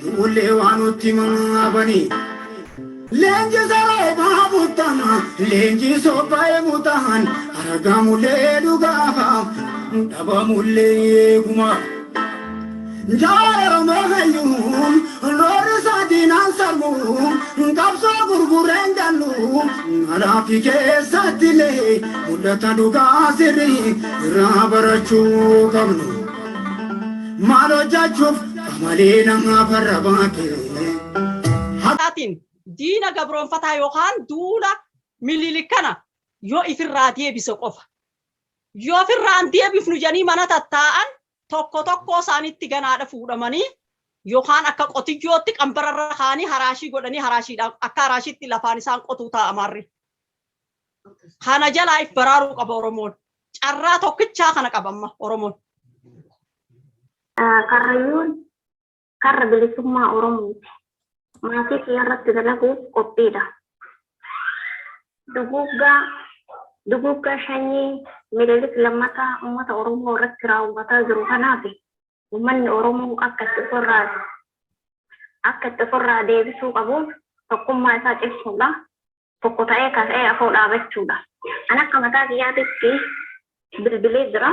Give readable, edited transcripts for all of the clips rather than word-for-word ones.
Nuullee waan nutti maabanii. Leenji saree baabutama, leenji sobba'ee mutaan, argamullee dhugaafa, dhabamullee eeguma. Jaala Oromoo hayyuu, roorri isaatiin ansarmu, qabsoo gurgureen gallu, alaafi keessatti illee mul'ata dhugaa sirrii irraa barachuu qabnu. Maal hojjechuuf qamalee nama farra baate. Taatiin diina gabroonfataa yookaan duula Minilik kana yoo ifirraa deebise qofa. Yoo ofirraa hin deebifnu jedhanii mana tattaa'an, tokko tokkoo isaaniitti ganaadha fuudhamanii yookaan akka qotiyyootti qambararra kaa'anii haraashii godhanii, haraashiidhaan akka haraashiitti lafaan isaan qotuu ta'a Amaarri. Kana jalaa if baraaruu qaba Oromoon. Carraa tokkichaa kana qaba amma Oromoon. Karrayyuun karra bilisummaa Oromooti. Maatii kiyya irratti dalaguuf qophiidha. Duguuggaa sanyii Minilik lammataa uummata Oromoo irratti raawwataa jiru kanaaf uummanni Oromoo akka itti ofirraa deebisuu qabuuf tokkummaa isaa cimsuudha. Tokko ta'ee ka'ee afoo dhaabachuudha. An akka mataa kiyyaatitti bilbilee jira.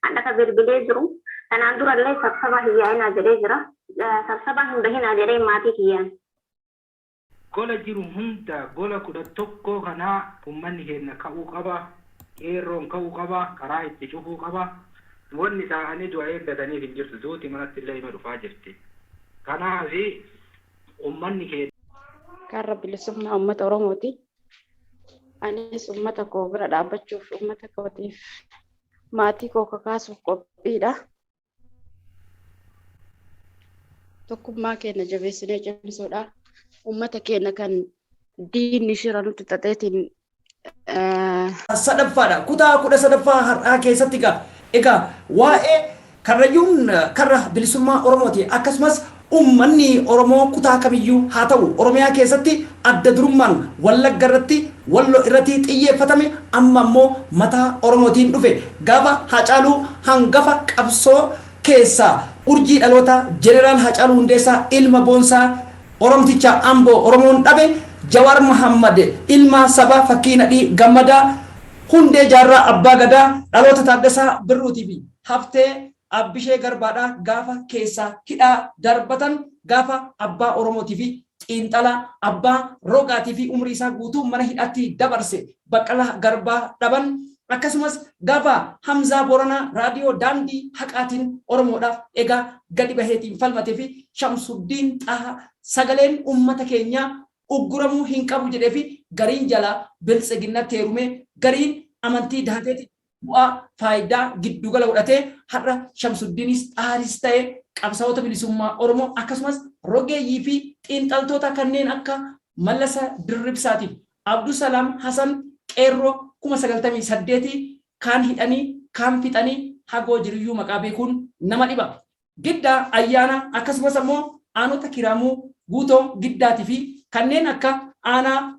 An akka bilbilee jiru kanaan durallee sabsabaa hin yaa'inaa jedhee jira. Sabsabaa hin bahinaa jedhee maatii kiyyaan. Gola jiru hunda, gola 11 kanaa, ummanni keenya ka'uu qaba. Qeerroon ka'uu qaba. Karaa itti cufuu qaba. Wanni taa'anii du'a eeggataniif hin jirtu. Duuti manatti illee ima dhufaa jirti. Kanaafi ummanni keenya. Karra bilisummaa uummata Oromooti. Anis uummata koo bira dhaabbachuuf, uummata kootiif maatii koo kakaasuuf qophiidha. Tokkummaa keenya jabeessinee cimsuudha. Uummata keenya kan diinni shira nutti xaxeetiin Sadaffaadha. Kutaa 13ffaa har'aa keessatti egaa waa'ee Karrayyuun karra bilisummaa Oromooti. Akkasumas uummanni Oromoo kutaa kamiyyuu haa ta'u, Oromiyaa keessatti adda durummaan Wallagga irratti, Wallo irratti xiyyeeffatame, amma immoo mataa Oromootiin dhufe. Gaafa Haacaaluu hangafa qabsoo keessaa urjii dhaloota Jeneraal Haacaaluu Hundeessaa, ilma boonsaa Oromticha Amboo Oromoon dhabe, Jawaar Muhammad ilma saba fakkii Nadhii Gammadaa, Hundee Jaarraa Abbaa Gadaa, dhaloota Taaddasaa Birruutii fi Haftee Abbishee Garbaadhaa gaafa keessaa hidhaa darbatan, gaafa abbaa Oromootii fi xiinxalaa abbaa rogaatii fi umrii isaa guutuu mana hidhaatti dabarse Baqqalaa Garbaa dhaban, akkasumas gaafa Hamzaa Boranaa raadiyoo Daandii Haqaatiin Oromoodhaaf egaa gadi baheetiin falmatee fi Shamsuddiin Xahaa sagaleen ummata keenyaa ugguramuu hin qabu jedhee fi gariin jalaa Biltsiginnatti heerumee, gariin amantii dahateeti bu'aa faayidaa giddugala godhatee, har'a Shamsuddiinis Xahaaris ta'e qabsaa'ota bilisummaa Oromoo, akkasumas rogeeyyii fi xiinxaltoota kanneen akka Mallasa Dirribsaatiif Abdusalaam Hasan qeerroo 98,000 kaan hidhanii, kaan fixanii, hagoo jiruyyuu maqaa beekuun nama dhiba. Giddaa Ayyaana, akkasumas ammoo aanota Kiramuu, Guutoo Giddaatii fi kanneen akka aanaa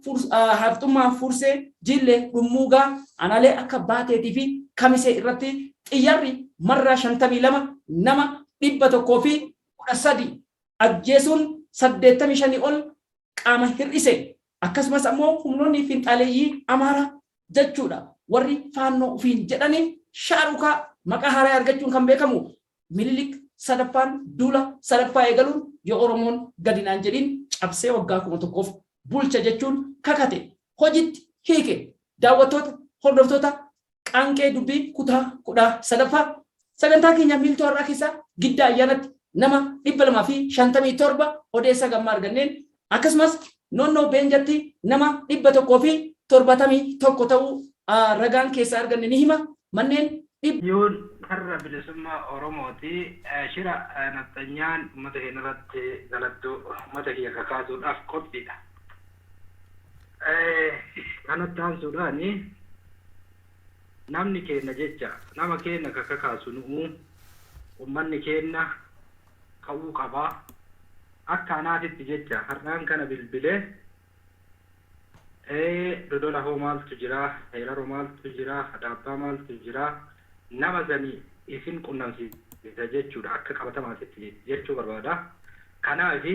Haafxummaa Fursee, Jillee Dhummuugaa, aanaalee akka Baateetii fi Kamisee irratti xiyyaarri marraa 52 nama 113 ajjeesuun 85 ol qaama hir'ise. Akkasumas ammoo humnoonni finxaaleeyyii Amaaraa jechuudha, warri Faannoo ofiin jedhanii Shaarukaa maqaa haaraa argachuun kan beekamu Minilik sadaffaan duula sadaffaa eegaluun, yoo Oromoon gadi naan jedhiin cabsee waggaa 1000f bulcha jechuun kakate hojitti hiike. Daawwattoota, hordoftoota Qaanqee Dubbii kutaa 13ffaa, sagantaa keenya miiltoo har'aa keessaa Giddaa Ayyaanatti nama 257 odeessa gammaa arganneen, akkasumas Noonnoo Beenjatti nama 171 ta'uu ragaan keessaa arganne ni hima. Manneen Yoon karra bilisummaa Oromooti. Shira nafxanyaan uummata keenya irratti daladdu uummata kiyya kakaasuudhaaf qophiidha. Kanatti aansuudhaan namni keenya jecha nama keenya ka kakaasu nu'u, uummanni keenya ka'uu qaba. Akka anaatitti jecha har'aan kana bilbilee, Dodola hoo maaltu jira, Heeraroo maaltu jira, Adaabbaa maaltu jira, nama sanii isin qunnamsiisa jechuudha, akka qabatamaatitti jechuu barbaada. Kanaafi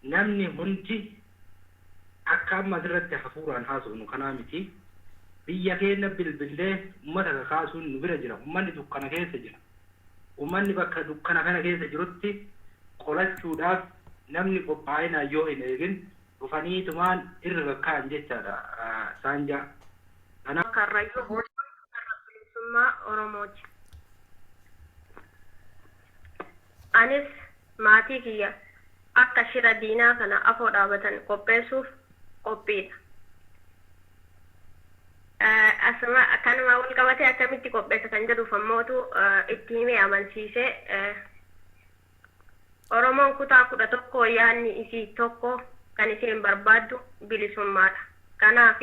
namni hundi akka amma asirratti hafuuraan haasofnu kanaa miti. Biyya keenya bilbillee uummata kakaasuun nu bira jira. Uummanni dukkana keessa jira. Uummanni bakka dukkana kana keessa jirutti qolachuudhaaf namni qophaa'inaan yoo hin eegin dhufaniitumaan irra kakkaa'an jechaadha saanjaa. Kanaaf Karrayyuu karra bilisummaa Oromooti. Anis maatii kiyya akka shira diinaa kana afoo dhaabatan qopheessuuf qophiidha. Asuma kanuma wal qabatee akkamitti qopheessa kan jedhuuf ammootu itti himee amansiisee, Oromoon kutaa 11 yaadni isii tokko, kan isheen barbaaddu bilisummaadha. Kanaaf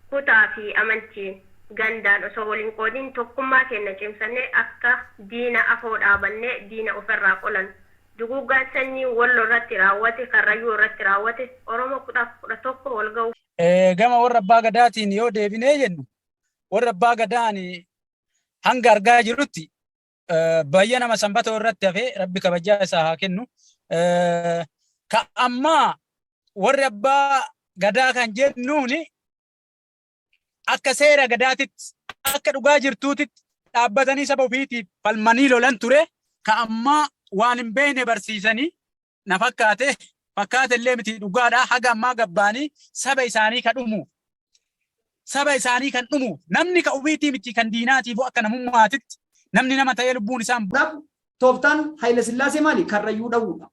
kutaa fi amantiin gandaan osoo waliin qoodin tokkummaa keenya cimsannee akka diina afoo dhaabannee diina ofirraa qolan. Duguuggaan sanyii Walloo irratti raawwate, Karrayyuu irratti raawwate, Oromoo 11 wal ga'uu Gama warra abbaa gadaatiin yoo deebinee jennu, warra abbaa gadaan hanga argaa jirutti baay'ee nama sanbatoo irratti hafee, rabbi kabajaa isaa haa kennu. Ka ammaa warri abbaa gadaa kan jennuuni akka seera gadaatitti, akka dhugaa jirtuutitti dhaabbatanii saba ofiitiif falmanii lolan ture. Ka ammaa waan hin beekne barsiisanii na fakkaate, fakkaate illee miti, dhugaadha. Haga ammaa gabbaanii saba isaanii ka dhumuuf, saba isaanii kan dhumuuf, namni ka ofiitii miti kan diinaatiif, akka namummaatitti namni nama ta'ee lubbuun isaan Dhaaf tooftaan Haayila Sillaasee maali? Karrayyuu dha'uudha.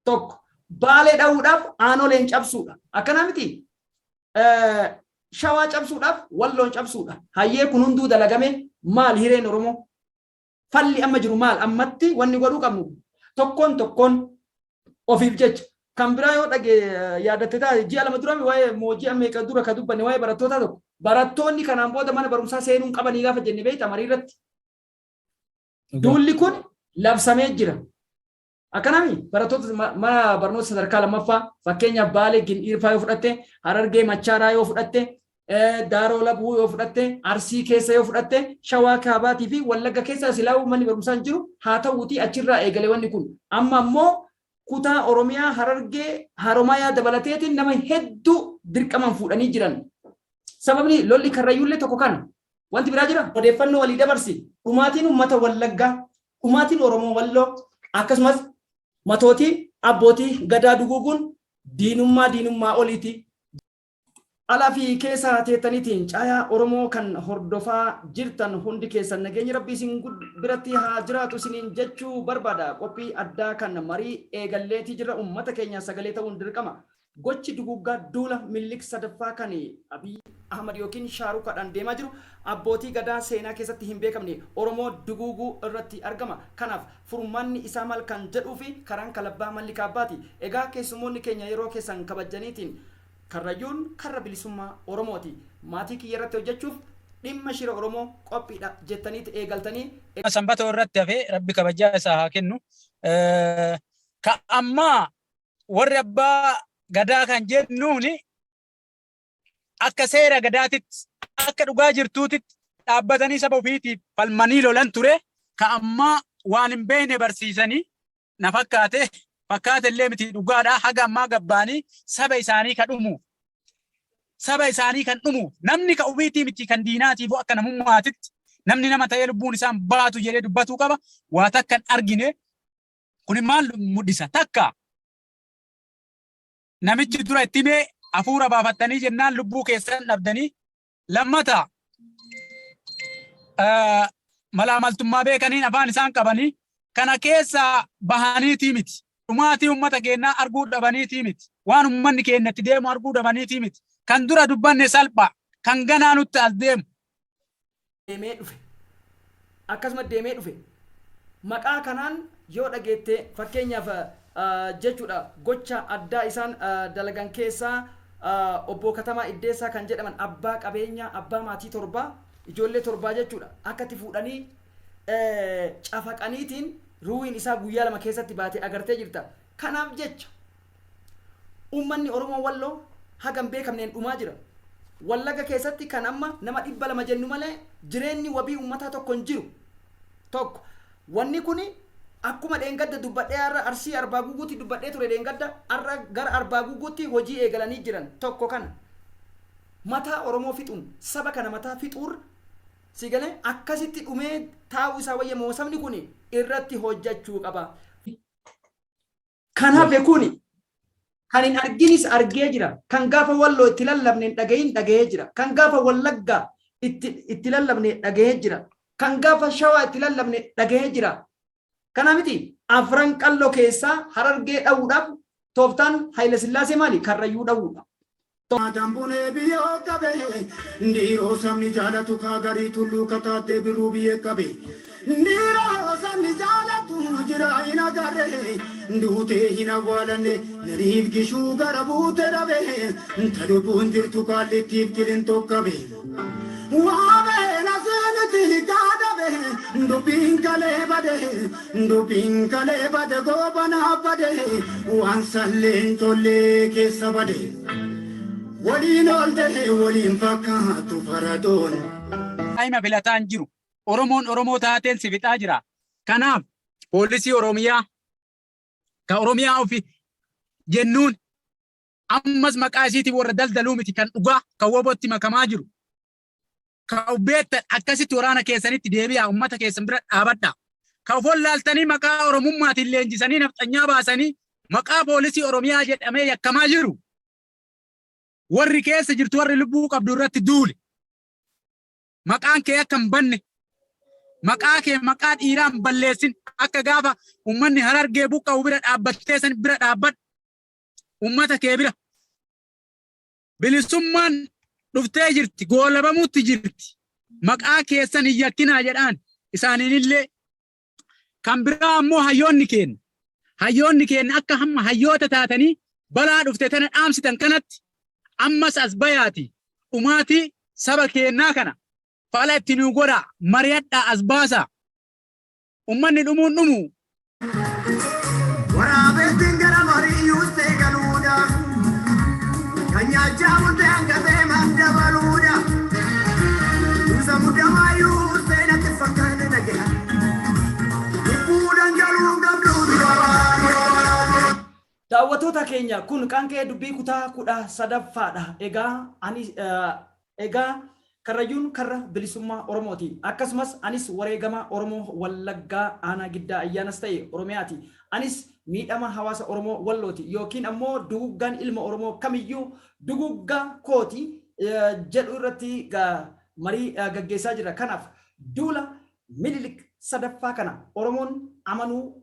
Tokko. Baalee dha'uudhaaf aanoleen cabsuudha. Akkanaa miti? Shawaa cabsuudhaaf Walloon cabsuudha. Hayyee, kun hunduu dalagame, maal hireen Oromoo? Falli amma jiru maal? Ammatti wanni godhuu qabnu tokkoon tokkoon ofiif jecha. Kan biraa yoo dhage yaadatte taate, ji'a 2 dura, waa'ee moo ji'a meeqa dura ka dubbanne, waa'ee barattootaa tokko. Barattoonni kanaan booda mana barumsaa seenuu hin qabanii gaafa jenne beekta marii irratti. Duulli kun labsamee jira. Akkanami barattoota mana barnoota sadarkaa lammaffaa, fakkeenyaaf Baalee Gindhiirfaa yoo fudhatte, Harargee Machaaraa yoo fudhatte, Daaroo Labuu yoo fudhatte, Arsii keessa yoo fudhatte, Shawaa Kaabaatii fi Wallagga keessa silaa'uu manni barumsaa hin jiru, haa ta'uutii achirraa eegale wanni kun. Amma ammoo kutaa Oromiyaa Harargee Haromayaa dabalateetiin nama hedduu dirqaman fuudhanii jiran. Sababni lolli Karrayyuullee tokko kana. Wanti biraa jira? Odeeffannoo walii dabarsi. Dhumaatiin uummata Wallaggaa, dhumaatiin Oromoo Walloo, akkasumas matootii abbootii gadaa duguuguun diinummaa diinummaa oliiti. Alaa fi keessa teettaniitiin caayaa Oromoo kan hordofaa jirtan hundi keessan, nageenyi Rabbii isin biratti haa jiraatu isiniin jechuu barbaada. Qophii addaa kan marii eegalleetii jirra. Uummata keenya sagalee ta'uun dirqama. Gochi duguuggaa duula Minilik sadaffaa kan Abiy Ahmad yookiin Shaarukaadhaan deemaa jiru abbootii gadaa seenaa keessatti hin beekamne Oromoo duguuguu irratti argama. Kanaaf furmaanni isaa maal kan jedhuu fi karaan kalabbaa malli kaabbaati. Egaa keessummoonni keenya yeroo keessan kabajjaniitiin Karrayyuun karra bilisummaa Oromooti. Maatii kiyya irratti hojjechuuf dhimma shira Oromoo qophiidha jettaniit eegaltanii. Sanbatoo irratti hafee, rabbi kabajaa isaa haa kennu. Ka ammaa warri abbaa gadaa kan jennuuni akka seera gadaatitti, akka dhugaa jirtuutitti dhaabbatanii saba ofiitiif falmanii lolan ture. Ka ammaa waan hin beekne barsiisanii na fakkaate, fakkaate illee miti, dhugaadha. Haga ammaa gabbaanii saba isaanii ka dhumuuf, saba isaanii kan dhumuuf, namni ka ofiitii miti kan diinaatiif, akka namummaatitti namni nama ta'ee lubbuun isaan baatu jedhee dubbatuu qaba. Waa takka hin argine. Kun maal mul'isa? Takka namichi dura itti himee hafuura baafattanii jennaan lubbuu keessan dhabdanii. Lammata malaamaltummaa beekaniin afaan isaan qabanii kana keessa bahaniitii miti. Dhumaatii uummata keenyaa arguu dhabaniitii miti. Waan uummanni keenya itti deemu arguu dhabaniitii miti. Kan dura dubbanne salphaa. Kan ganaa nutti as deemu. Deemee dhufe. Akkasuma deemee dhufe. Maqaa kanaan yoo dhageette, fakkeenyaaf jechuudha, gocha addaa isaan dalagan keessaa obbo Katamaa Iddeessaa kan jedhaman, abbaa qabeenyaa, abbaa maatii torbaa, ijoollee torbaa jechuudha, akka itti fuudhanii cafaqaniitiin ruuhiin isaa guyyaa 2 keessatti baate agartee jirta. Kanaaf jecha uummanni Oromoo Walloo haga hin beekamneen dhumaa jira. Wallaga keessatti kan amma nama 200 jennu malee jireenyi wabii uummataa tokko hin jiru. Tokko. Wanni kuni Akkuma dheengadda dubbadhee har'a Arsii Arbaa Guguutti dubbadhee ture, dheengadda har'a gara Arbaa Guguutti hojii eegalanii jiran tokko kana. Mataa Oromoo fixuun, saba kana mataa fixuur si galee akkasitti dhumee taa'uu isaa wayya moo sabni kun irratti hojjechuu qaba? Kan hafe kuni kan hin arginis argee jira. Kan gaafa Walloo itti lallabne hin dhagahin dhagahee jira. Kan gaafa Wallaggaa itti lallabne dhagahee jira. Kan gaafa Shawaa itti lallabne dhagahee jira. Kana miti, Afran Qalloo keessaa Harargee dha'uudhaaf tooftaan Haayila Sillaasee maali? Karrayyuu dha'uudha. Tambunee biyyoo qabe, dhiiroo sabni jaalatu kaa garii tulluu kataattee birruu biyyee qabe. Dhiiroo sabni jaalatu jira hin agarre, duutee hin awwaalanne, nariif gishuu gara buute dhabe, ta lubbuun jirtu kaallittiif qilintoo qabe. Waabee naseeniti gaadabe, dubbiin kalee bade, dubbiin kalee bade, goobanaa bade, waan salleen tollee keessa bade. Waliin oolte waliin fakkaatu faradoon. Daa'ima filataan jiru. Oromoon Oromoo taateen si fixaa jira. Kanaaf poolisii Oromiyaa ka Oromiyaa ofi jennuun ammas maqaa isiitiin warra daldaluu miti, kan dhugaa kan WBOtti makamaa jiru. Ka beektan akkasitti waraana keessanitti deebi'aa, uummata keessan bira dhaabadhaa. Ka of wallaaltanii maqaa Oromummaatiin leenjisanii nafxanyaa baasanii maqaa poolisii Oromiyaa jedhamee yakkamaa jiru. Warri keessa jirtu, warri lubbuu qabdu irratti duuli. Maqaan kee akka hin banne, maqaa kee maqaa dhiiraa hin balleessin, akka gaafa uummanni Harargee buqqa'u bira dhaabbattee san bira dhaabbadhu. Uummata kee bira. Bilisummaan dhuftee jirti, goolabamuutti jirti. Maqaa keessan hin yakkinaa jedhaan isaaniinillee. Kan biraa ammoo hayyoonni keenya. Hayyoonni keenya akka hamma hayyoota taatanii balaa dhufte tana dhaamsitan kanatti ammas as bayaati. Dhumaatii saba keenyaa kana fala itti nuu godhaa, mari'adhaa, as baasaa. Ummanni dhumuun dhumu. Waraabettiin gara marii yuustee galuudha. Kan nyaachaa bulte hangatee madda baluudha. Yuusa muddamaa yuustee natti fakkaate dhagaya. Lubbuu dhangaluu qabdu dura baanuu. Daawwattoota keenya, kun Qaanqee Dubbii kutaa 13ffaadha. Egaa ani egaa Karrayyuun karra bilisummaa Oromooti. Akkasumas anis wareegama Oromoo Wallaggaa aanaa Giddaa Ayyaanas ta'e Oromiyaati. Anis miidhama hawaasa Oromoo Wallooti yookiin ammoo duguggaan ilma Oromoo kamiyyuu duguggaa kooti jedhu irratti marii gaggeessaa jira. Kanaaf duula Minilik sadaffaa kana Oromoon amanuu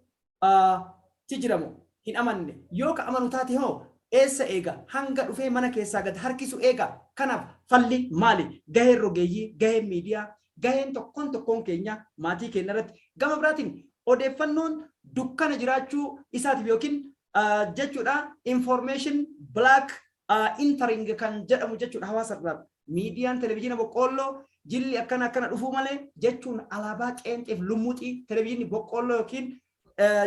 ti jiramo hin amanne? Yoo ka amanu taate hoo eessa eega? Hanga dhufee mana keessaa gad harkisu eega? Kanaaf falli maali? Gaheen rogeeyyii, gaheen miidiyaa, gaheen tokkoon tokkoon keenya maatii keenya irratti, gama biraatiin odeeffannoon dukkana jiraachuu isaatiif yookiin jechuudha information black entering kan jedhamu jechuudha, hawaasa irraa miidiyaan televizyiina boqqoolloo jilli akkana akkana dhufuu malee jechuun alaabaa qeenxeef lummuxii televizyiinni boqqoolloo yookiin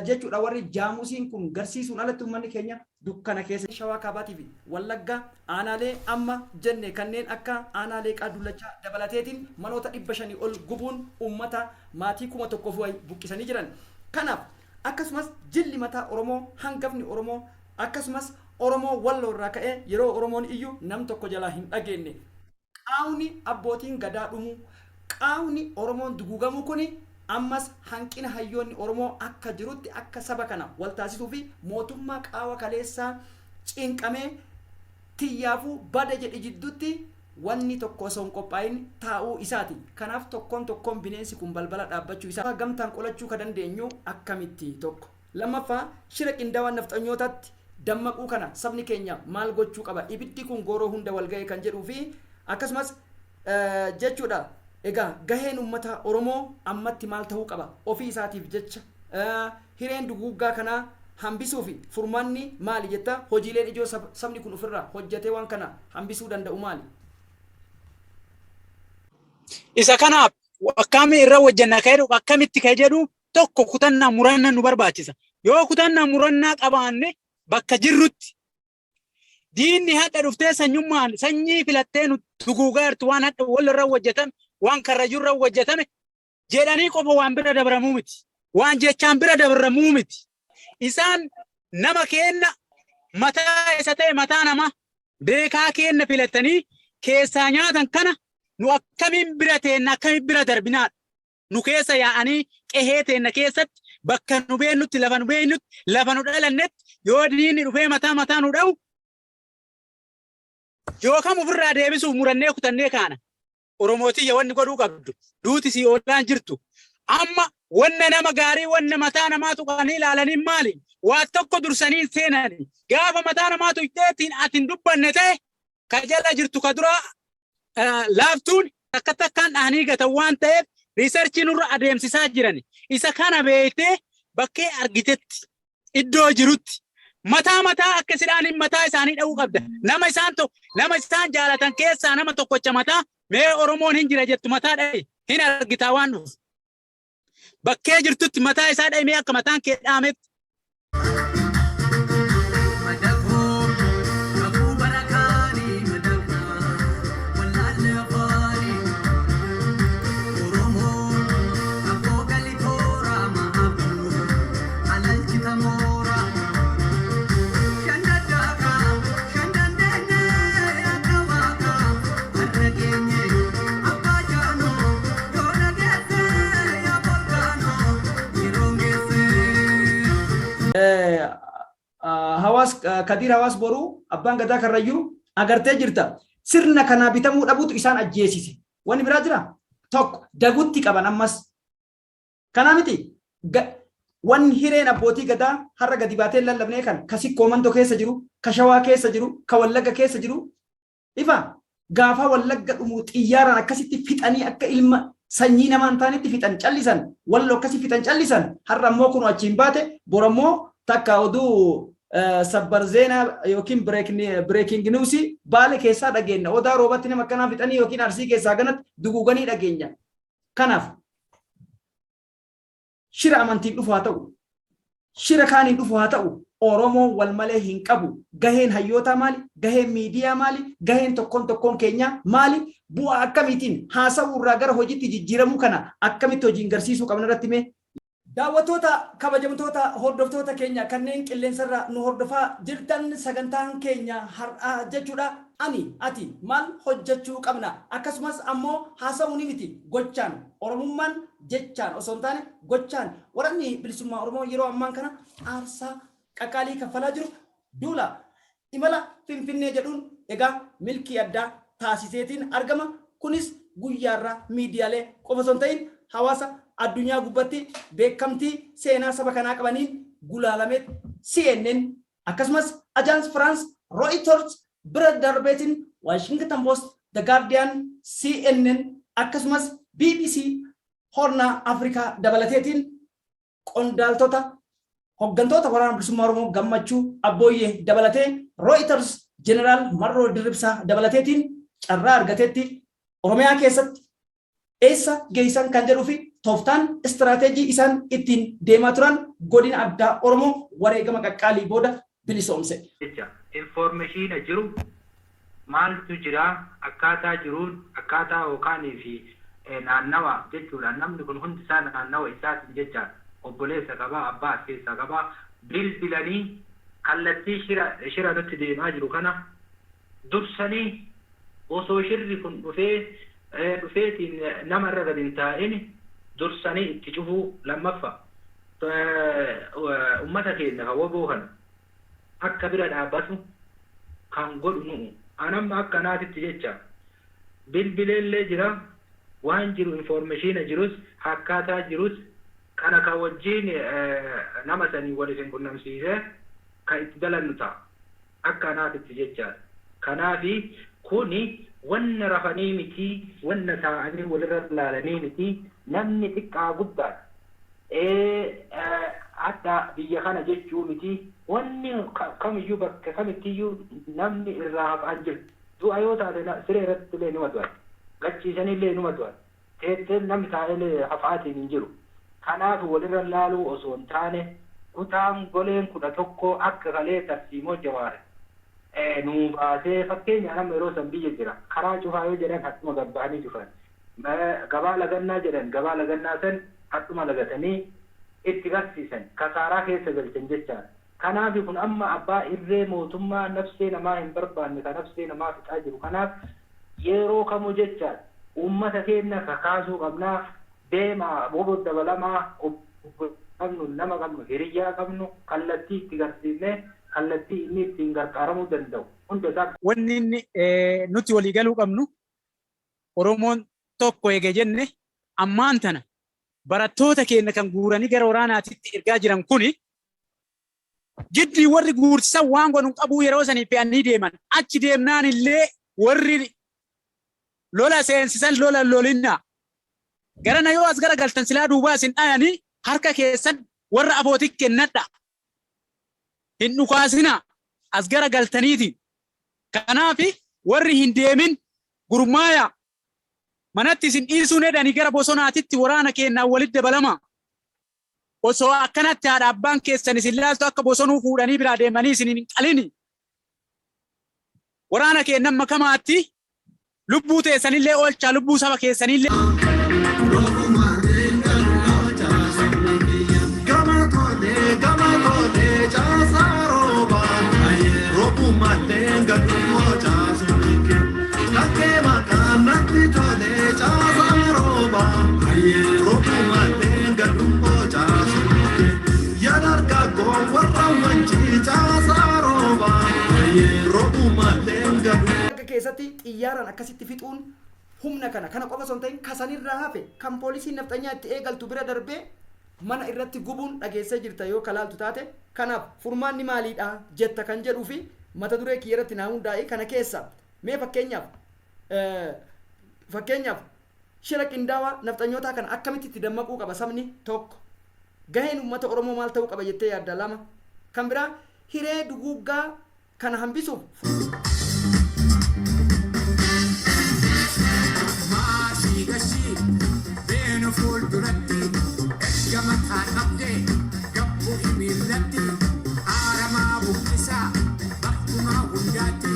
jechuudha warri jaamusiin kun garsiisuun alatti uummanni keenya dukkana keessa. Shawaa Kaabaatii fi Wallaggaa aanaalee amma jenne kanneen akka aanaa Leeqaa Dullachaa dabalateetiin manoota 500 ol gubuun uummata maatii 1000 fi wayi buqqisanii jiran. Kanaaf akkasumas jilli mataa Oromoo, hangafni Oromoo, akkasumas Oromoo Walloo irraa ka'ee yeroo Oromoon iyyu nam tokko jalaa hin dhageenne. Qaawni abbootiin gadaa dhumuu, qaawni Oromoon duguugamuu kuni ammas hanqina hayyoonni Oromoo akka jirutti akka saba kana wal taasisuu fi mootummaa qaawa kaleessaa cinqamee tiyyaafuu bada jedhe jidduutti wanni tokko osoo hin qophaa'in taa'uu isaati. Kanaaf tokkoon tokkoon bineensi kun balbala dhaabbachuu isaa gamtaan qolachuu ka dandeenyu akkamitti, tokko. Lammaffaa, shira qindaawaan nafxanyootaatti dammaquu kana sabni keenya maal gochuu qaba? Ibiddi kun gooroo hunda wal ga'e kan jedhuu fi akkasumas jechuudha egaa gaheen uummata Oromoo ammatti maal ta'uu qaba? Ofii isaatiif jecha hireen duguuggaa kanaa hambisuu fi furmaanni maali jetta? Hojiileen ijoo sabni kun ofirraa hojjetee waan kana hambisuu danda'u maali? Isa kanaaf akkamii irra hojjenna kan jedhu, akkamitti kan jedhu, tokko kutannaa murannaa nu barbaachisa. Yoo kutannaa murannaa qabaanne bakka jirrutti diinni hadha dhuftee sanyummaan sanyii filattee nu duguugaa jirtu, waan hadha wal irra hojjetame, waan Karrayyuu irra hojjetame jedhanii qofa waan bira dabramuu miti. Waan jechaan bira dabarramuu miti. Isaan nama keenna mataa isa ta'e mataa nama beekaa keenna filatanii keessaa nyaatan kana nu akkamiin bira teenna, akkamiin bira darbinaadha. Nu keessa yaa'anii qehee teenna keessatti bakka nu beennutti, lafa nu beennutti, lafa nu dhalannetti yoo diinni dhufee mataa mataa nu dha'u yookaan ofirraa deebisuuf murannee kutannee kaana. Oromootiyya, wanni godhuu qabdu duuti sii oolaan jirtu. Amma wanna nama gaarii, wanna mataa namaa tuqanii ilaalanii maali? Waa tokko dursanii hin seenani. Gaafa mataa namaa tuqxeetiin ati hin dubbanne ta'e, ka jala jirtu ka dura laaftuun takka takkaan dhahanii gatan waan ta'eef research nurra adeemsisaa jiran. Isa kana beektee bakkee argitetti, iddoo jirutti mataa mataa akka sidhaaniin mataa isaanii dha'uu qabda. Nama isaan tokko, nama isaan jaalatan keessaa nama tokkocha mataa mee Oromoon hin jira jettu mataa dha'i, hin argitaa waan dhufu. Bakkee jirtutti mataa isaa dha'imee akka mataan kee dhaametti. Madakoo kakuu barakaanii madakaa wallaalle afaanii Oromoo abboo galitoora mahabuu alalchita moora shandaddaaka shandandeenye akka waaqa har'a geenye abbaa jaanoo yoona geesse yaa volkaanoo yeroon geesse. Hawaas Kadiir Hawaas Boruu, abbaan gadaa Karrayyuu agartee jirta. Sirna kanaa bitamuu dhabuutu isaan ajjeesise. Wanni biraa jira? Tokko dagutti qaban ammas. Kanaa miti, wanni hireen abbootii gadaa har'a gadi baatee lallabnee kan ka Sikkoo Mandoo keessa jiru, ka Shawaa keessa jiru, ka Wallagga keessa jiru ifa gaafa Wallagga dhumu xiyyaaraan akkasitti fixanii akka ilma sanyii namaa hin taanetti fixan callisan, Wallo akkasi fixan callisan. Har'a immoo kun achiin baate, bor ammoo takka oduu sabbar zeenaa yookiin breaking news Baale keessaa dhageenya. Odaa Roobatti nama akkanaa fixanii yookiin Arsii keessaa ganatti duguuganii dhageenya. Kanaaf shira amantiin dhufu haa ta'u, shira kaaniin dhufu haa ta'u, Oromoo wal malee hin qabu. Gaheen hayyootaa maali? Gaheen miidiyaa maali? Gaheen tokkoon tokkoon keenyaa maali? Bu'aa akkamiitiin haasa'uu irraa gara hojiitti jijjiiramuu kana akkamitti hojiin garsiisuu qabna irratti mee? Daawwattoota, kabajamtoota hordoftoota keenya kanneen qilleensarra nu hordofaa jirtan, sagantaan keenya har'aa jechuudha. Ani, ati maal hojjechuu qabna? Akkasumas ammoo haasa'uu ni miti, gochaan, Oromummaan jechaan osoo hin taane gochaan, waraanni bilisummaa Oromoo yeroo ammaan kana aarsaa qaqaalii kaffalaa jiru duula imala Finfinnee jedhuun egaa milkii addaa taasiseetiin argama. Kunis guyyaarraa miidiyaalee qofa osoo hin ta'in hawaasa addunyaa gubbatti beekamtii seenaa saba kanaa qabaniin gulaalamee CNN, akkasumas Agence France, Reuters bira darbeetiin Washington Post, The Guardian, CNN akkasumas BBC Hornaa Afrikaa dabalateetiin qondaaltota hoggantoota Waraana Bilisummaa Oromoo Gammachuu Abbooyyee dabalatee Reuters Jeneraal Marroo Dirribsaa dabalateetiin carraa argatetti Oromiyaa keessatti eessa geessan kan jedhuu fi tooftaan istiraateejii isaan ittiin deemaa turan godina addaa Oromoo wareegama qaqqaalii booda bilisoomse. Jecha information jiru maaltu jira, akkaataa jiruun, akkaataa yookaanii fi naannawa jechuudha. Namni kun hundi isaa naannawa isaatiin jecha obboleessa qabaa, abbaa as keessaa qabaa, bilbilanii kallattii shira nutti deemaa jiru kana dursanii osoo shirri kun dhufee dhufeetiin nama irra gadi hin taa'in dursanii itti cufuu. Lammaffaa, ummata keenya kan WBO kana akka bira dhaabbatu kan godhu nu'u. Anamma akka naatitti jecha bilbileellee jira, waan jiru information jirus, akkaataa jirus kana kan wajjiin nama sanii wal isin qunnamsiisee kan itti dalannu ta'a. Akka naatitti jechaadha. Kanaafi kuni wanna rafanii miti, wanna taa'anii walirra laalanii miti, namni xiqqaa guddaan hadha biyya kana jechuu miti, wanni kamiyyuu bakka kamittiyyuu namni irraa hafaan jiru. Du'a yoo taate siree irratti illee numa du'an. Gachiisanii illee numa du'an. Teessee namni taa'ee hafaatiin hin jiru. Kanaaf walirra laaluu osoo hin taane kutaan goleen 11 akka kalee tarsiimoo Jawaar nuu baasee, fakkeenya nama yeroo san biyya jira. Karaa cufaa yoo jedhan hadhuma gabbahanii cufan. Gabaa lagannaa jedhan, gabaa lagannaa san hadhuma lagatanii. Itti garsiisan kasaaraa keessa galchan jechaadha. Kanaaf kun amma abbaa irree mootummaa nafsee namaa hin barbaanne kan nafsee namaa fixaa jiru. Kanaaf yeroo kamuu jechaadha uummata keenya kakaasuu qabnaa, deemaa bobo dabalamaa qabnu, nama qabnu, hiriyyaa qabnu kallattii itti garsiifnee kallattii inni ittiin gargaaramuu danda'u hunda isaa. Wanni inni nuti walii galuu qabnu, Oromoon tokko eege jenne, ammaan tana barattoota keenya kan guuranii gara waraanaatitti ergaa jiran kuni jiddii warri guursisan waan godhu hin qabuu. Yeroo sanii fe'anii deeman, achi deemnaan illee warri lola seensisan lola lolinna garana yoo as gara galtan silaa duubaa isin dhayanii, harka keessan warra afootii kennadha, hin dhukaasina as gara galtaniitiin. Kanaaf warri hin deemin gurmaaya, manatti isin dhiisuun hedanii gara bosonaatitti waraana keenyaan walitti dabalama. Osoo akkanatti haadha abbaan keessan isin laaltu akka bosonuu fuudhanii biraa deemanii isin hin qalini, waraana keenyan makamaatti lubbuu teessanillee oolchaa, lubbuu saba keessanillee. Gama kootee caasaa roobaa, roobummallee gadhumoo caasuu kakkee maqaan natti tolee caasaa roobaa, roobummallee gadhumoo caasuu yadargaggoo warra wanci caasaa roobaa, roobummallee gadhumoo. Akka keessatti xiyyaaraan akkasitti fixuun humna kana qofa osoo hin ta'in kasanirraa hafe kan poolisiin nafxanyaa itti eegaltu bira darbee mana irratti gubuun dhageessee jirta yoo kalaaltu taate. Kanaaf furmaanni maaliidha jetta kan jedhuu fi mata duree kiyya irratti naa hundaa'e kana keessa mee fakkeenyaaf shira qindaawaa nafxanyootaa kana akkamitti itti dammaquu qaba sabni? Tokko, gaheen uummata Oromoo maal ta'uu qaba jettee yaadda? Lama, kan biraa hiree duguuggaa kana hambisuuf Maashii gashii beenu fuulduratti erga mataa qabdee gabbu miillatti aaramaa buqqisaa bakkuma hundaatti.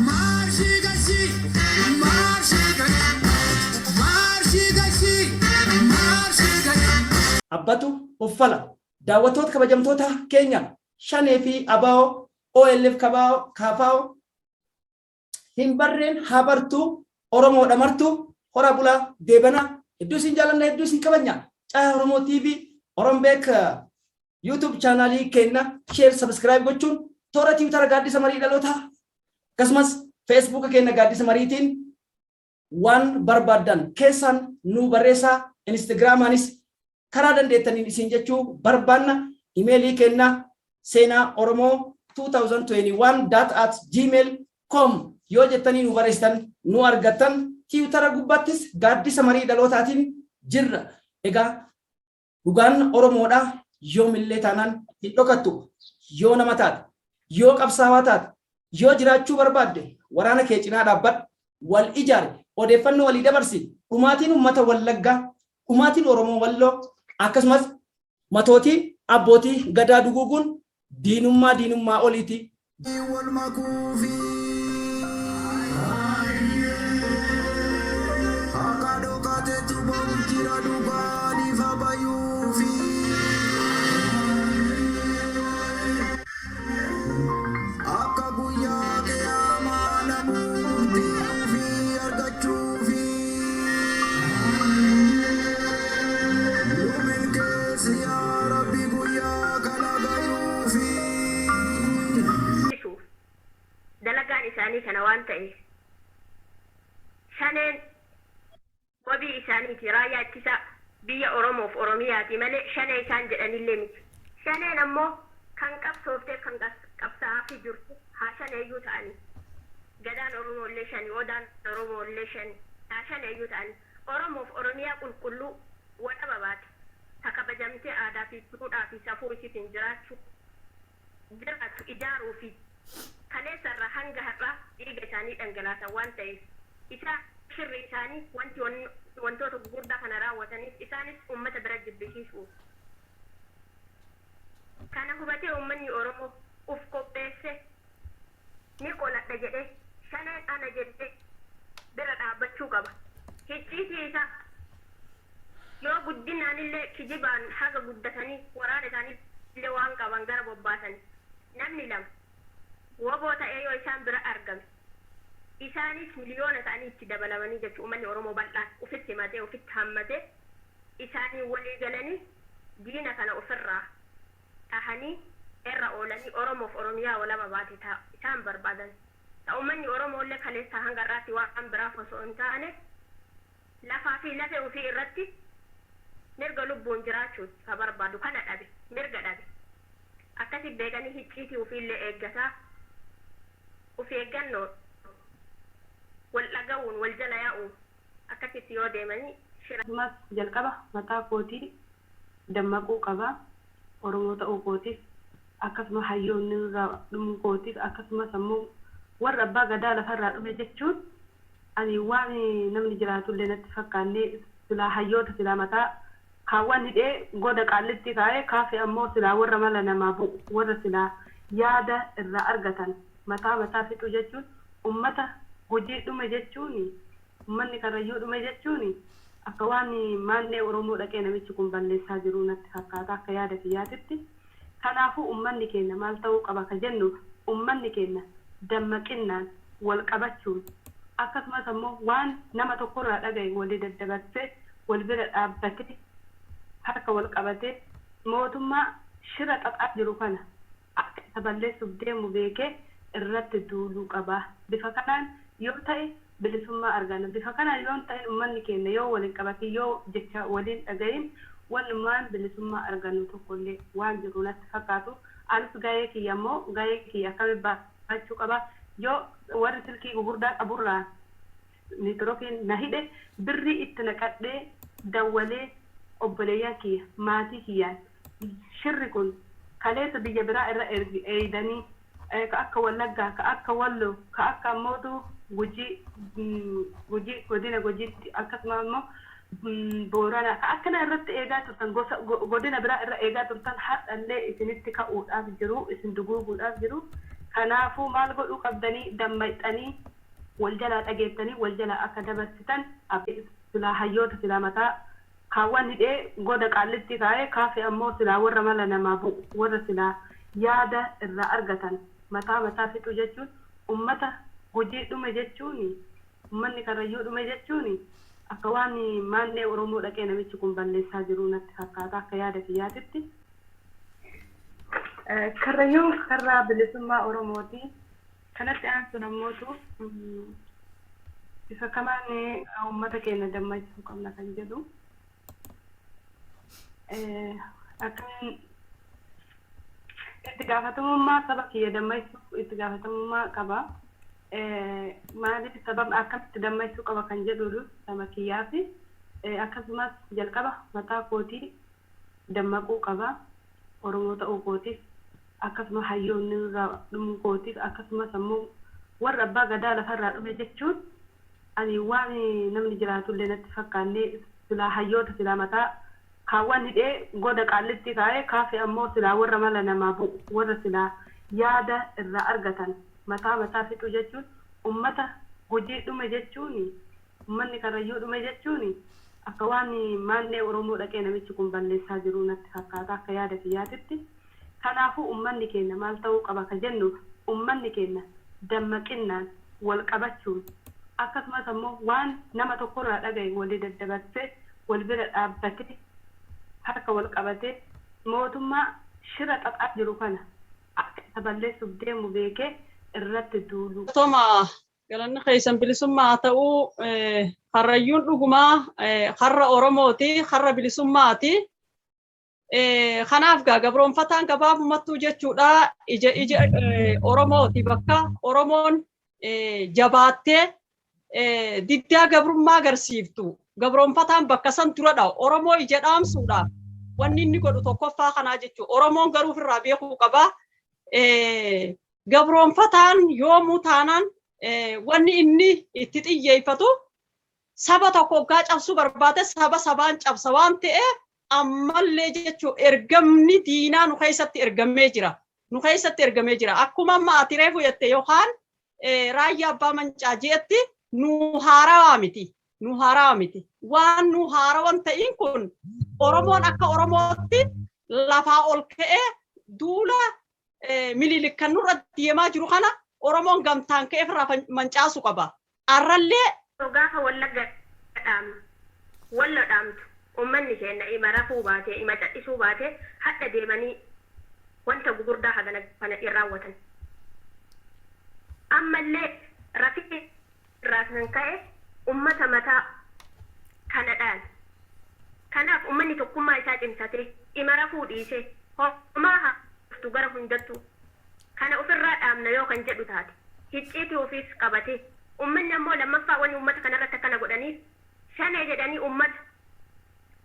Maashii gashii, maashii gashii, maashii gashii, maashii gashii. Abbatu uffala. Daawwattoota kabajamtoota keenya, Shanee fi ABO, OLF, KBO, KFO hin barreen haa bartuu, Oromoodha martuu. Hora bulaa deebana. Hedduu isin jaalanna, hedduu isin kabajna. Caayaa Oromoo TV, Orombeek YouTube chaanaalii keenya share, subscribe gochuun, toora Tiwutara Gaaddisa Marii Dhalootaa akkasumas Feesbuuka keenya Gaaddisa Mariitiin waan barbaaddan keessaan nu barreessaa, Instagramaanis karaa dandeettaniin isin jechuu barbaanna. Imeelii keenya seenaa oromoo 2021 at gmail com yoo jettanii nu barreessitan nu argattan. Tiwutara gubbaattis Gaaddisa Marii Dhalootaatiin jirra. Egaa dhugaan Oromoodha yoomillee taanaan hin dhokattu. Yoo nama taate, yoo qabsaawaa taate, yoo jiraachuu barbaadde, waraana kee cinaa dhaabbadhu, wal ijaari, odeeffannoo walii dabarsi. Dhumaatiin uummata Wallaggaa, dhumaatiin Oromoo Walloo, akkasumas matootii abbootii gadaa duguuguun diinummaa diinummaa oliiti. Wal makuufi akka dhokatetu ba'u jira dhugaan ifa bayuufi. Akka guyyaa qiyaamaa namuu murtii ofii argachuufi. Nu milkeessi yaa Rabbi guyyaa kana gayuufi. Dalagaan isaanii kana waan ta'eef, Shaneen wabii isaaniiti, raayyaa ittisa biyya Oromoof Oromiyaati malee Shanee isaan jedhanillee miti. Shaneen ammoo kan qabsoofteef, kan qabsaa'aafii jirtu haa Shaneeyyuu ta'anii. Gadaan Oromoollee shani, Odaan Oromoollee shani, haa Shaneeyyuu ta'anii. Oromoof Oromiyaa qulqulluu walaba baate ta kabajamtee aadaa fi duudhaa fi safuu isiitiin jiraachuu jiraattu ijaaruu fi kaleessa irraa hanga har'aa dhiiga isaanii dhangalaasan waan ta'eef, isaan shirri isaanii wanti wantoota gugurdaa kana raawwataniif isaanis uummata bira jibbisiisuuf. Kana hubatee uummanni Oromoo uf qopheesse ni qoladha jedhee, Shaneen ana jedhee bira dhaabbachuu qaba. Hicciitii isaa Yoo guddinaan illee kijibaan haga guddatanii waraana isaanii illee waan qaban gara bobbaasan, namni lama woboo ta'ee yoo isaan bira argame, isaanis miliyoona ta'anii itti dabalamanii jechuudha. Uummanni Oromoo bal'aan ufitti himatee, ufitti hammatee, isaanii walii galanii diina kana ofirraa dhahanii irra oolanii Oromoof Oromiyaa walaba baate isaan barbaadan. Ta uummanni Oromoo illee kaleessaa hanga irraatti waan biraaf osoo hin taane lafaa fi lafee ofii irratti mirga lubbuun jiraachuu ka barbaadu kana dhabe, mirga dhabe. Akkasi beekanii hicciitii ofiillee eeggataa, of eeggannoo wal dhaga'uun, wal jala yaa'uun akkasitti yoo deemanii shira. Akkasumas jalqaba mataa kootii dammaquu qaba. Oromoo ta'uu kootiif, akkasuma hayyoonni irraa dhumuu kootiif, akkasumas ammoo warra abbaa gadaa lafarraa dhume jechuun ani waan namni jiraatullee natti fakkaanne. Silaa hayyoota silaa mataa kaawwan hidhee goda qaallitti kaa'ee, kaafee ammoo silaa warra mala namaa bu'u, warra silaa yaada irraa argatan mataa mataa fixuu jechuun, ummata Gujii dhume jechuun, ummanni Karrayyuu dhume jechuun akka waan maannee Oromoo dhaqee namichi kun balleessaa jiru natti fakkaata akka yaada kiyyaatitti. Kanaafuu ummanni keenya maal ta'uu qaba ka jennu, ummanni keenya dammaqinnaan wal qabachuun, akkasumas ammoo waan nama tokkorraa dhagaye walii daddabarsee, wal bira dhaabbatee, harka wal qabatee, mootummaa shira xaxaa jiru kana akka isa balleessuuf deemu beekee irratti duuluu qaba. Bifa kanaan yoo ta'e bilisummaa arganna. Bifa kanaan yoo hin ta'in, ummanni keenya yoo wal hin qabatin, yoo jecha waliin dhagayin, wanumaan bilisummaa argannu tokkollee waan jiru natti fakkaatu. Anis gahee kiyya immoo, gahee kiyya akkamitti baachuu qaba? Yoo warri silkii gugurdaa qaburraa niitirookiin na hidhe, birrii itti naqadhee dawwalee obboleeyyan kiyya, maatii kiyyaan, shirri kun kaleessa biyya biraa irra eeydanii, ka akka Wallaggaa, ka akka Walloo, ka akka ammootu Gujii, Gujii, godina Gujiitti, akkasuma immoo Booranaa, ka akkana irratti eegaa turtan, gosa godina biraa irra eegaa turtan, har'allee isinitti ka'uudhaaf jiru, isin duguuguudhaaf jiru. Kanaafuu maal godhuu qabdanii? Dammayxanii wal jalaa dhageettanii wal jalaa akka dabarsitan. Silaa hayyoota silaa mataa kaawwan hidhee goda qaallitti kaa'ee, kaafee ammoo silaa warra mala namaa bu'u, warra silaa yaada irraa argatan mataa mataa fixuu jechuun, ummata Gujii dhume jechuun, ummanni Karrayyuu dhume jechuun akka waan maannee Oromoo dhaqee namichi kun balleessaa jiru natti fakkaata akka yaada kiyyaatitti. Karrayyuun karra bilisummaa Oromooti. Kanatti aansuun ammootu bifa kamaan uummata keenya dammaqsuu qabna kan jedhu. Akkamiin itti gaafatamummaa saba kiyya dammaqsuu itti gaafatamummaa qaba. Maaliif, sababa akkamitti dammaqsuu qaba kan jedhu saba kiyyaaf, akkasumas jalqaba mataa kootii dammaquu qaba. Oromoo ta'uu kootiif, akkasuma hayyoonni irraa dhumuu kootiif, akkasumas ammoo warra abbaa gadaa lafarraa dhume jechuun ani waan namni jiraatullee natti fakkaanne. Silaa hayyoota silaa mataa kaawwan hidhee goda qaallitti kaa'ee, kaafee ammoo silaa warra mala namaa bu'u, warra silaa yaada irraa argatan mataa mataa fixuu jechuun, ummata Gujii dhume jechuun, ummanni Karrayyuu dhume jechuun akka waan maannee Oromoo dhaqee namichi kun balleessaa jiru natti fakkaata akka yaada kiyyaatitti. Kanaafuu ummanni keenya maal ta'uu qaba ka jennu, ummanni keenya dammaqinnaan wal qabachuun, akkasumas ammoo waan nama tokkorraa dhagaye walii daddabarsee, wal bira dhaabbatee, harka wal qabatee, mootummaa shira xaxaa jiru kana akka isa balleessuuf deemu beekee irratti duuluu. Toma galanni keessan bilisummaa haa ta'u. Karrayyuun dhugumaa karra Oromooti, karra bilisummaati. Kanaaf gaa gabroonfataan gabaabumattuu jechuudha ija Oromooti. Bakka Oromoon jabaattee diddaa gabrummaa agarsiiftu gabroonfataan bakka san duradha. Oromoo ija dhaamsuudhaaf wanni inni godhu tokkoffaa kanaa jechuudha. Oromoon garuu ofirraa beekuu qaba. Gabroonfataan yoomuu taanaan wanni inni itti xiyyeeffatu saba tokko hoggaa cabsuu barbaade saba sabaan cabsa waan ta'eef, ammallee jechuun ergamni diinaa nu keessatti ergamee jira. Nu keessatti ergamee jira. Akkuma amma ati reefu jette yookaan raayyaa abbaa mancaa jeetti, nu haarawaa miti. Nu haarawaa miti. Waan nu haarawan ta'in kun Oromoon akka Oromootti lafaa ol ka'ee duula Minilik kan nurra deemaa jiru kana Oromoon gamtaan ka'ee ofirraa mancaasu qaba. Arrallee Gaafa Wallagga dhaamnu, Wallo dhaamtu, ummanni keenna ima rafuu baatee, ima cadhisuu baatee, hadha deemanii wanta gugurdaa hagana kana hin raawwatan. Ammallee rafii irraa kan ka'e ummata mataa kana dhayan. Kanaaf ummanni tokkummaa isaa cimsatee, ima rafuu dhiisee, homaa haa dhuftu gara hundattuu kana ufirraa dhaabna yoo kan jedhu taate, hicciitii ufiis qabatee, ummanni ammoo lammaffaa wanni ummata kanarratti akkana godhaniif Shanee jedhanii ummata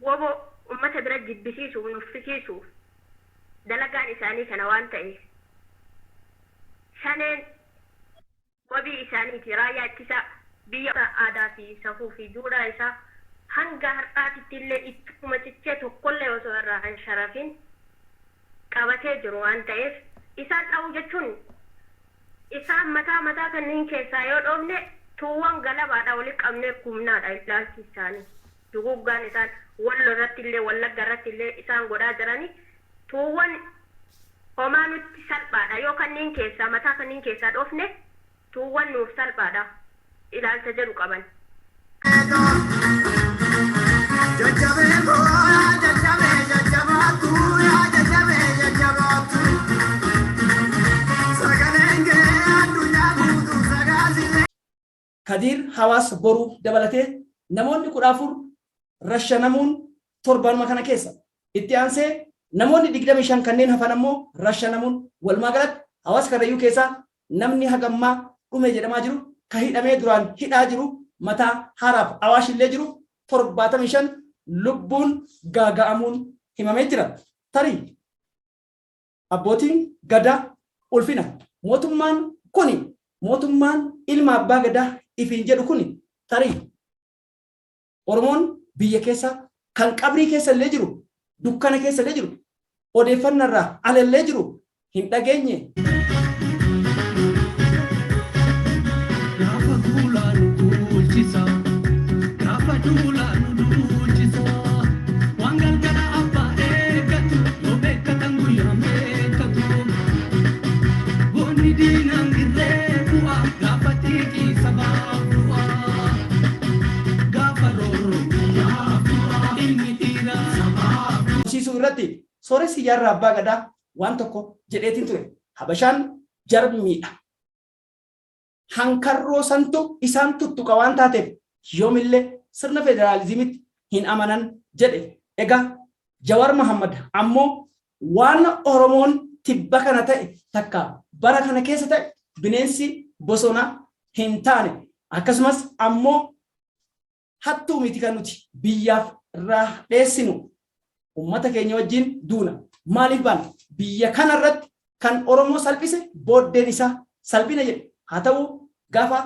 wbo ummata bira jibbisiisuuf, nuffisiisuuf dalagaan isaanii kana waan ta'eef Shaneen wabii isaaniiti. Raayyaa Ittisa Biyya aadaa fi safuu fi duudhaa isaa hanga har'aatitti illee ittuma cichee tokkollee osoo irraa hin sharafin qabatee jiru waan ta'eef isaan dha'uu jechuun isaan mataa mataa kanneen keessaa yoo dhoofne tuuwwan galabaadha walitti qabnee gubnaadha ilaalchi isaanii. Duguuggaan isaan Wallo irratti illee Wallagga irratti illee isaan godhaa jirani tuuwwan homaa nutti salphaadha yoo kanneen keessaa mataa kanneen keessaa dhoofne tuuwwan nuuf salphaadha ilaalcha jedhu qaban. Jajjabee koo jajjabee jajjabaattu yaa jajjabee jajjabaattu. Sagaleen kee addunyaa guutuu sagaasisee. Kadiir Hawaas Boruu dabalatee namoonni 14 rashanamuun torbanuma kana keessa. Itti aansee namoonni 25 kanneen hafan ammoo rashanamuun walumaa galatti hawaasa Karrayyuu keessaa namni haga ammaa dhume jedhamaa jiru ka hidhamee duraan hidhaa jiru mataa haaraaf Awaash illee jiru 75 lubbuun gaaga'amuun himamee jira. Tarii abbootiin Gadaa ulfina mootummaan kuni mootummaan ilma abbaa Gadaa ifiin jedhu kuni tarii Oromoon biyya keessa kan qabrii keessa illee jiru dukkana keessa illee jiru odeeffannaa irraa ala illee jiru hin dhageenye. Gaafa duulaa nu duulchisa. Gaafa duulaa nu duulchisa. Waan galgala abbaa eeggatu yoo beekkatan guyyaan beekkatu. Goonni diinaan dirree bu'a gaafa xiiqii sabaaf du'a. Gaafa roorroo biyyaaf du'a. Ilmi dhiiraa sabaaf du'a. Horsiisuu irratti Sooressi Jaarraa Abbaa Gadaa waan tokko jedheetiin ture. Habashaan jarmiidha. Hankarroo santu isaan tuttuqa waan taateef yoomillee sirna federaalizimitti hin amanan jedhe. Egaa Jawar Mohammed ammoo waan Oromoon tibba kana ta'e takka bara kana keessa ta'e bineensi bosonaa hin taane akkasumas ammoo hattuu miti kan nuti biyyaaf irraa dheessinu ummata keenya wajjin duuna. Maaliif baana? Biyya kana irratti kan Oromoo salphise booddeen isaa salphina jedhe. Haa ta'u gaafa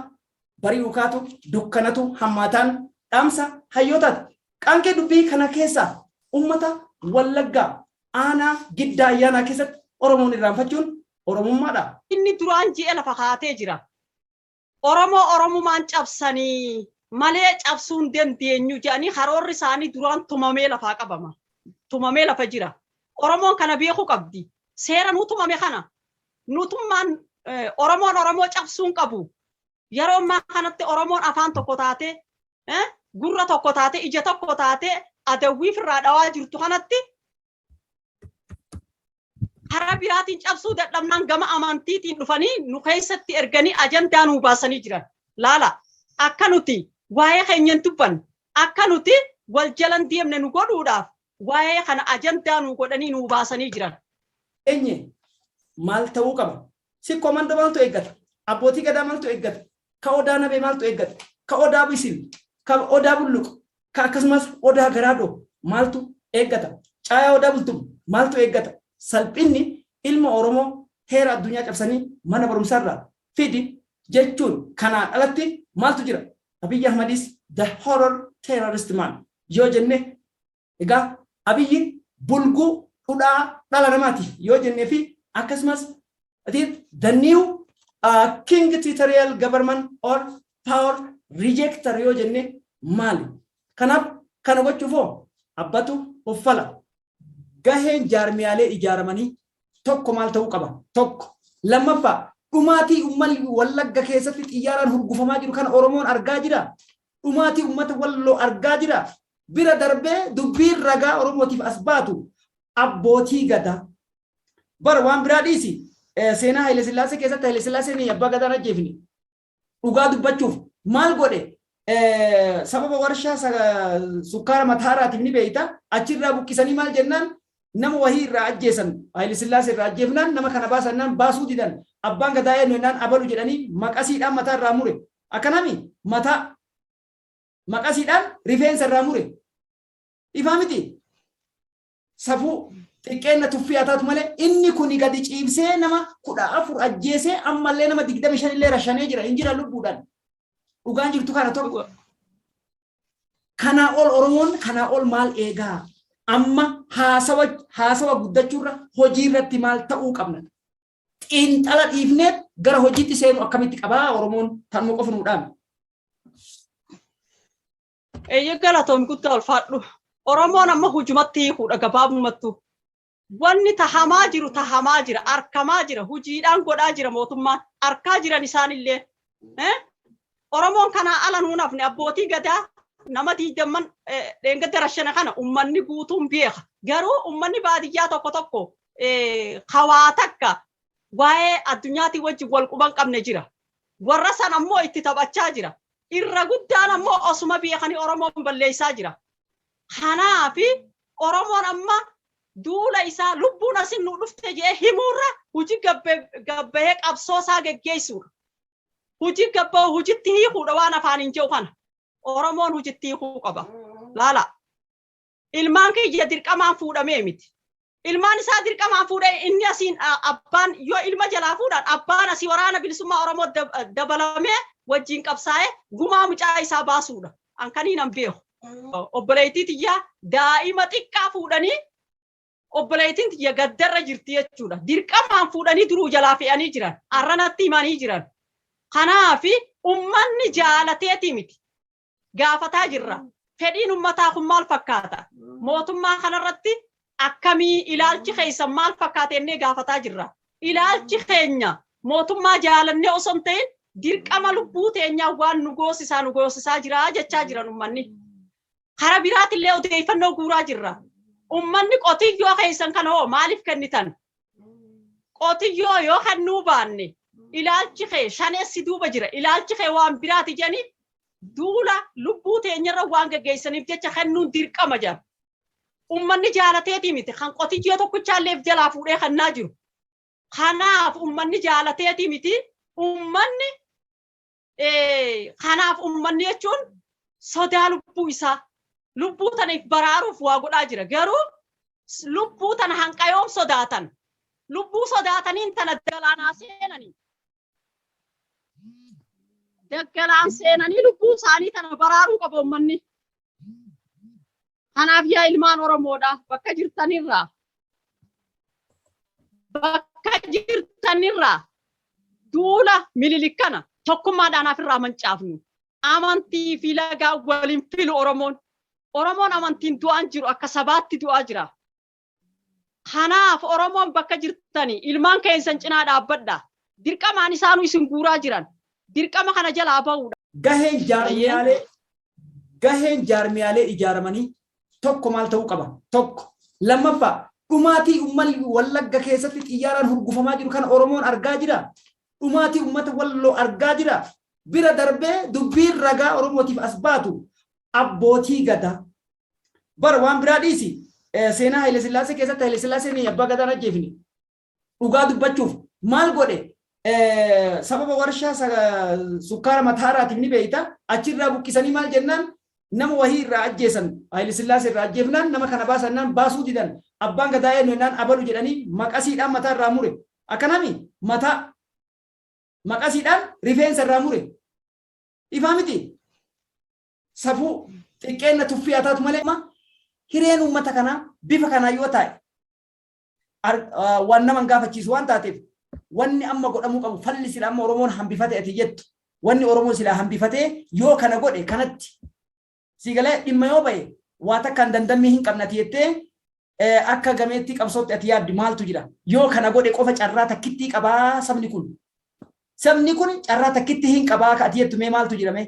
bari'uu kaatu dukkanatu hammaataan dhaamsa hayyootaati. Qaanqee dubbii kana keessaa ummata Wallaggaa aanaa Giddaa Ayyaanaa keessatti Oromoon irraanfachuun Oromummaadha. Inni duraan ji'e lafa kaatee jira. Oromoo Oromumaan cabsanii malee cabsuu hin dandeenyu jedhanii karoorri isaanii duraan tumamee lafaa qabama. Tumamee lafa jira. Oromoon kana beekuu qabdi. Seera nuu tumame kana nutummaan Oromoon Oromoo cabsuu hin qabu. Yeroo ammaa kanatti Oromoon afaan tokko taatee, gurra tokko taatee, ija tokko taatee adawwii ofirraa dhawaa jirtu kanatti karaa biraatiin cabsuu dadhabnaan gama amantiitiin dhufanii nu keessatti erganii ajandaa nuu baasanii jiran. Laala akka nuti waa'ee keenya hin dubbanne, akka nuti wal jalan deemne nu godhuudhaaf waa'ee kana ajandaa nuu godhanii nuu baasanii jiran. Eenye maal ta'uu qaba? Sikkoo Mandoo maaltu eeggata? Abbootii Gadaa maaltu eeggata? Ka Odaa Nabee maaltu eeggata? Ka Odaa Bisil, ka Odaa Bulluq, ka akkasumas Odaa Garaadoo maaltu eeggata? Caayaa Odaa Bultum maaltu eeggata? Salphinni ilma Oromoo heera addunyaa cabsanii mana barumsaarraa fidi jechuun kanaan alatti maaltu jira? Abiy Ahmad is the horror terrorist man yoo jenne, egaa Abiyyi bulguu dhudhaa dhala namaati yoo jennee fi akkasumas the new king territorial government or power rejector yoo jenne maali? Kanaaf kana gochuuf hoo abbatu uffala. Gaheen jaarmiyaalee ijaaramanii tokko maal ta'uu qaba? Tokko. Lammaffaa, dhumaatii uummanni Wallagga keessatti xiyyaaraan hurgufamaa jiru kana Oromoon argaa jira. Dhumaatii uummata Walloo argaa jira. Bira darbee dubbiin ragaa Oromootiif as baatu abbootii gadaa. Bara waan biraa dhiisi, seenaa Haile Sillaasee keessatti Haile Sillaaseen abbaa gadaan ajjeefne. Dhugaa dubbachuuf maal godhe? Sababa warshaa sukkaara mataaraatiif ni beeyta, achirraa buqqisanii maal jennaan nama wahii irraa ajjeesan. Haile Sillaasee irraa ajjeefnaan nama kana baasannaan baasuu didan. Abbaan gadaa eenyu jennaan abalu jedhanii maqasiidhaan mataa irraa mure. Akkanami mataa maqasiidhaan rifeensa irraa mure. Ifaa miti? Safuu xiqqeenna tuffii haa taatu malee inni kuni gadi ciibsee nama 14 ajjeesee ammallee nama 25 illee rashanee jira, hin jira lubbuudhaan. Dhugaan jirtu kana tokko. Kanaa ol Oromoon kanaa ol maal eegaa? Amma haasawa guddachuurra hojii irratti maal ta'uu qabna? Xiinxala dhiifnee gara hojiitti seenuu akkamitti qabaa Oromoon? Tanuma qofa nuu dhaame. Eeyyee, galatoom, guddaa ulfaadhu. Oromoon amma hujumatti hiikuudha gabaabumattu. Wanni tahamaa jiru tahamaa jira, arkamaa jira, hojiidhaan godhaa jira mootummaan, arkaa jiran isaanillee. Oromoon kanaa ala nuun hafne. Abbootii gadaa nama 20n dheengadda rashana kana ummanni guutuun beeka. Garuu ummanni baadiyyaa tokko tokko hawaa takka waa'ee addunyaatii wajjin wal quban qabne jira. Warra san ammoo itti taphachaa jira. Irra guddaan ammoo osuma beekanii Oromoon balleessaa jira. Kanaafi Oromoon amma duula isaa lubbuun asin nu dhufte jee himuurra hojii gabbahee qabsoo isaa geggeessuudha. Hojii gabba'u hojitti hiikuudha waan afaan hin jiru kana. Oromoon hojitti hiikuu qaba. Laala. Ilmaan kiyya dirqamaan fuudhamee miti. Ilmaan isaa dirqamaan fuudhee inni asiin abbaan yoo ilma jalaa fuudhan, abbaan asii Waraana Bilisummaa Oromoo dabalamee wajjin qabsaa'ee gumaa mucaa isaa baasuudha. An kaniin an beeku. Obboleettii tiyyaa daa'ima xiqqaa fuudhanii obboleettiin tiyya gaddarra jirti jechuudha. Dirqamaan fuudhanii duruu jalaa fe'anii jiran. Arranatti himanii jiran. Kanaafi ummanni jaalateeti miti. Gaafataa jirra. Fedhiin ummataa kun maal fakkaata? Mootummaa kanarratti akkamii ilaalchi keessan maal fakkaata jennee gaafataa jirra. Ilaalchi keenya mootummaa jaalannee osoo hin ta'in dirqama lubbuu teenyaa waan nu goosisaa nu goosisaa jira jechaa jiran ummanni. Kara biraatillee odeeffannoo guuraa jirra. Ummanni qotiyyoo keessan kana hoo maaliif kennitan? Qotiyyoo yoo kennuu baanne ilaalchi kee shaneessi duuba jira. Ilaalchi kee waan biraati jedhanii duula lubbuu teenyarra waan geggeessaniif jecha kennuun dirqama jira. Ummanni jaalateetii miti kan qotiyyoo tokkichaallee jalaa fuudhee kennaa jiru. Kanaaf ummanni jaalateetii miti, ummanni kanaaf ummanni jechuun sodaa lubbuu isaa, lubbuu tana if baraaruuf waa godhaa jira. Garuu lubbuu tana hanqayoom sodaatan? Lubbuu sodaataniin tana galaanaa seenanii, daggalaan seenanii lubbuu isaanii tana baraaruu qaba ummanni. Kanaaf yaa ilmaan Oromoodha, bakka jirtanirraa duula Mililik kana tokkummaadhaan ofirraa mancaafnu. Amantii fi lagaa waliin filu Oromoon. Oromoon amantiin du'aan jiru, akka sabaatti du'aa jira. Kanaaf Oromoon bakka jirtanii ilmaan keessan cinaa dhaabbadha. Dirqamaan isaanuu isin guuraa jiran. Dirqama kana jalaa ba'uudha. Gaheen jaarmiyaalee ijaaramanii tokko maal ta'uu qaba? Tokko. Lammaffaa, dhumaatii uummanni Wallagga keessatti xiyyaaraan hurgufamaa jiru kana Oromoon argaa jira. Dhumaatii uummata Walloo argaa jira. Bira darbee dubbiin ragaa Oromootiif as baatu abbootii gadaa. Bara waan biraa dhiisi, seenaa Haile Sillaasee keessatti Haile Sillaaseen abbaa gadaan ajjeefne. Dhugaa dubbachuuf maal godhe? Sababa warshaa sukkaara mataaraatiif ni beeyta, achirraa buqqisanii maal jennaan nama wahii irraa ajjeesan. Haile Sillaasee irraa ajjeefnaan nama kana baasannaan baasuu didan. Abbaan gadaa eenyu jennaan abalu jedhanii maqasiidhaan mataa irraa mure. Akkanami mataa maqasiidhaan rifeensa irraa mure. Ifaa miti? Safuu xiqqeenna tuffii haa taatu malee hireen uummata kanaa bifa kanaa yoo taa'e waan nama hin gaafachiisu waan taateef, wanni amma godhamuu qabu, falli sila amma Oromoon hambifate ati jettu, wanni Oromoon sila hambifatee yoo kana godhe kanatti Si galee dhimma yoo ba'e waa takkaan dandammii hin qabne ati jettee akka gameettii qabsootti ati yaaddu maaltu jira? Yoo kana godhe qofa carraa takkittii qabaa sabni kun. Sabni kun carraa takkittii hin qabaa ka ati jettu mee maaltu jira mee?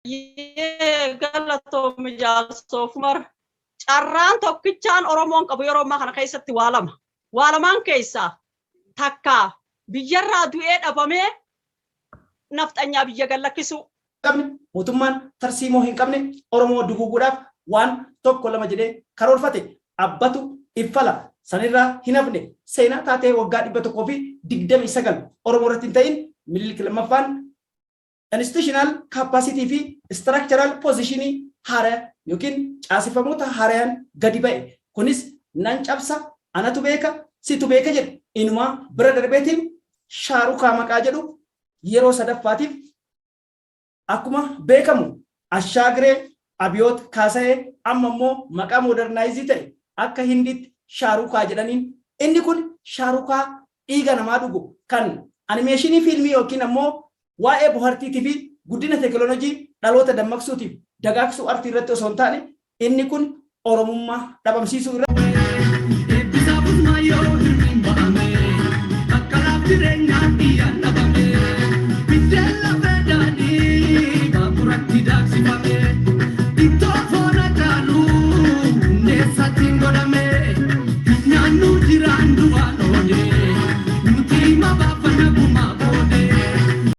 Yee galatoomi jaalsoof mara. Carraan tokkichaan Oromoon qabu yeroo ammaa kana keessatti waa lama. Waa lamaan keessaa takka biyyarraa du'ee dhabamee nafxanyaa biyya gad lakkisuu. Qabne mootummaan tarsiimoo hin qabne Oromoo duguuguudhaaf waan tokko lama jedhee karoorfate abbatu iffala sanirraa hin hafne. Seenaa taatee waggaa 129 Oromoo irratti hin ta'in Minilik lammaffaan institutional capacity fi structural position haara yookiin caasifamoota haarayaan gadi ba'e. Kunis nan cabsa, anatu beeka, situ beeka jedhu inumaa bira darbeetiin Shaarukaa maqaa jedhu yeroo sadaffaatiif akkuma beekamu Ashaagiree Abiyoot Kaasa'ee amma immoo maqaa modernize ta'e akka Hindiitti Shaarukaa jedhaniin. Inni kun Shaarukaa dhiiga namaa dhugu kan animeeshinii fiilmii yookiin ammoo waa'ee bohaartiitii fi guddina teekinooloojii dhaloota dammaqsuutiif dagaagsuu artii irratti osoo hin taane inni kun Oromummaa dhabamsiisuu irratti. Eebbisaa Busmaayyoo hirmiin ba'ame, baqqalaaf jireenyaan dhiyyaan dhabame, biddeen lafee daadhii baaburatti daaksifame, ittoo foona caaluu hundeessaatiin godhame.